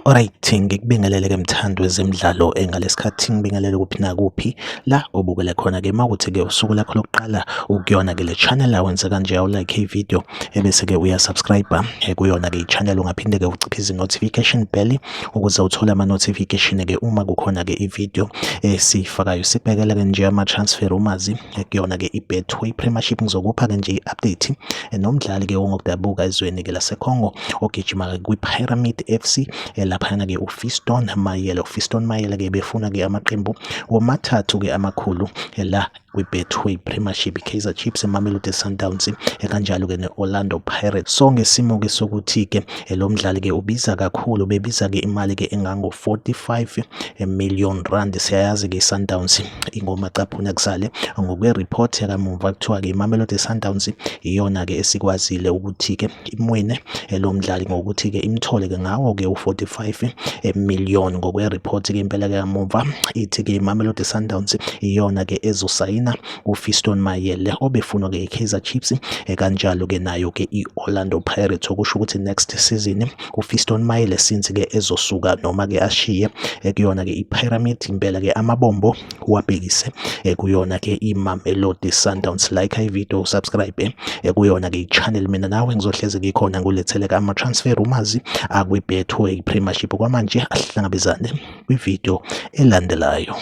Alright, ngikubingelele ke mthandi wezemidlalo ngalesikhathi ngibingelele kuphi nakuphi la obukele khona ke mawukuthi ke usuku lakho lokuqala ukuyona ke le channel awenze kanje awulike i-video ebese ke uyasubscribe kuyona ke i-channel. Ungaphinde ke uciphize i-notification bell ukuze uthole ama-notification ke uma kukhona ke i-video esiyifakayo. Sibhekele ke nje ama-transfer rumours kuyona ke i-Betway Premiership. Ngizokupha ke nje i-update nomdlali ke ongokudabuka ezweni ke laseCongo ogijima ke kwi-Pyramid FC laphana ke uFiston Mayele. UFiston Mayele ke befuna ke amaqembu womathathu ke amakhulu la kwi-Betway Premiership, i-Kaizer Chiefs, iMamelodi Sundowns, kanjalo ke ne-Orlando Pirates. So ngesimo ke sokuthi ke lo mdlali ke ubiza kakhulu, bebiza ke imali ke engango 45 million rand. Siyayazi ke i-Sundowns ingomacaphuna kusale. Ngokwe-report yakamuva kuthiwa ke iMamelodi Sundowns iyona ke esikwazile ukuthi ke imwine lo mdlali ngokuthi ke imthole ke ngawo ke u-45 million. Ngokwe-report ke impela ke kamuva ithi ke iMamelodi Sundowns iyona ke ezosayina uFiston Mayele obefunwa ke i-Kaizer Chiefs, kanjalo ke nayo ke i-Orlando Pirates, okusho ukuthi next season uFiston Mayele since ke ezosuka noma ke ashiye kuyona ke i-Pyramid, impela ke amabombo uwabhekise kuyona ke iMamelodi Sundowns. Like i-video, subscribe kuyona ke i-channel. Mina nawe ngizohleze ngikhona ngulethele ama-transfer rumours akwi-Betway Premiership. Kwamanje ahlangabezane kwi-video elandelayo.